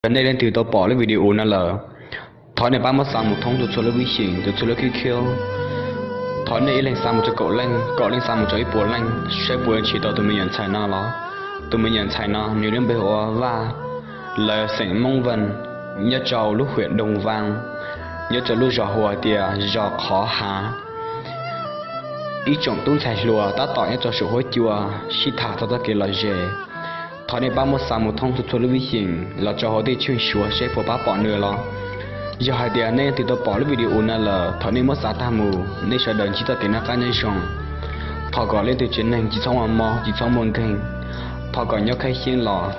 Yog nej leej twg tau pom lub video no lawm, thov nej pab muab xa mus thoob txhua txhua lub vib xyeem, txhua txhua lub khib khiab. Thov nej ib leeg xa mus rau kaum leej, kaum leej xa mus rau ib puas leej, saib puas yuav nrhiav tau tus me nyuam ntxhais no los. Tus me nyuam ntxhais no nws lub npe hu ua Vaj, lawv xeem Hmoob Vaj, nyob rau lub huyện Đồng Văn, nyob rau lub zos hu ua tias zos Qhov Hav. Ib tsoom tub ntxhais hluas tab tom nyob rau saum huab cua sib tham txog txoj kev lom zem, thov nej pab muab xa mus thoob txhua txhua lub vib xyeem los rau hauv teb chaws Suav seb puas pab pom nws los. Yog hais tias nej leej twg tau pom lub video no lawm, thov nej muab xa tag mus, nej sawv daws ntsib txoj kev noj qab nyob zoo. Thov kom leej twg tsev neeg tsis txhob muaj mob, tsis txhob muaj nkeeg, thov kom nyob khaib xyeeb los.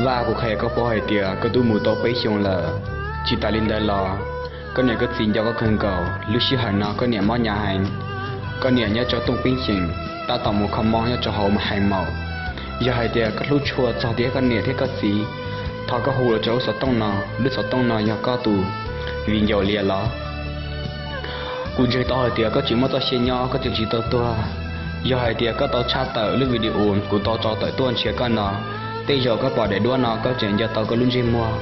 Vaj, kuv qhia koj paub hais tias koj twb mus tau peb xyoos lawm. Tsis tas li ntawd los, koj niam koj txiv nco koj kawg nkaus. Lub sij hawm no koj niam mob hnyav heev, koj niam nyob rau Tooj Peeb Xyeem, tab tom mus kho mob nyob rau hauv Mos Hais Maum. Yog hais tias koj hlub tshua txog thiab koj niam thiab koj txiv, thov koj hu los rau lub xov tooj no. Lub xov tooj no yog koj tus viv ncaus li los. Kuv ntseeg tau hais tias koj tseem muaj txoj sia nyob, koj tseem tsis tau tuag. Yog hais tias koj tau tshaj tawm lub video kuv tau tso tawm tuaj nrhiav koj no, tej zaum koj pom daim duab no koj tseem nco tau koj lub ntsej muag.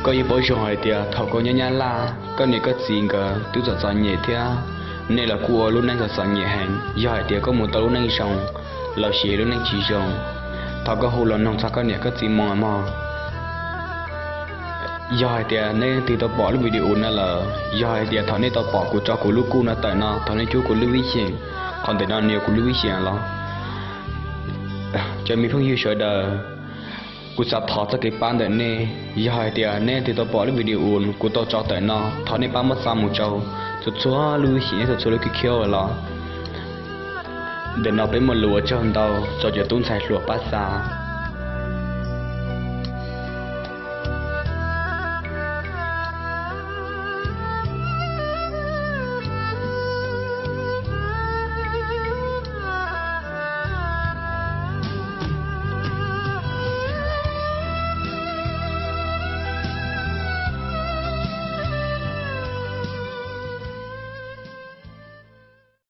Koj yeej paub zoo hais tias thaum koj nyob Nyab Laj, koj niam koj txiv nkawd twb txom txom nyem thiab, nej los kuj ua lub neej txom txom nyem heev. Yog hais tias koj mus tau lub neej zoo los sis lub neej tsis zoo, thov koj hu los noog txog koj niam koj txiv mus mog. Yog hais tias nej leej twg tau pom lub video no lawm, yog hais tias thaum nej tau pom kuv tso kuv lub kuj no tawm no, thov nej cub kuv lub vib xyeem. Qhov ntawm no nws yog kuv lub vib xyeem los. Cov me phooj ywg sawv daws, kuv xav thov txoj kev pab ntawm nej. Yog hais tias nej leej twg tau pom lub video kuv tau tso tawm no, thov nej pab muab xa mus rau txhua txhua lub vib xyeem, txhua txhua lub khib khiab los. Ntawm no peb muaj lus ua tsaug ntau rau cov tub ntxhais hluas pab xa.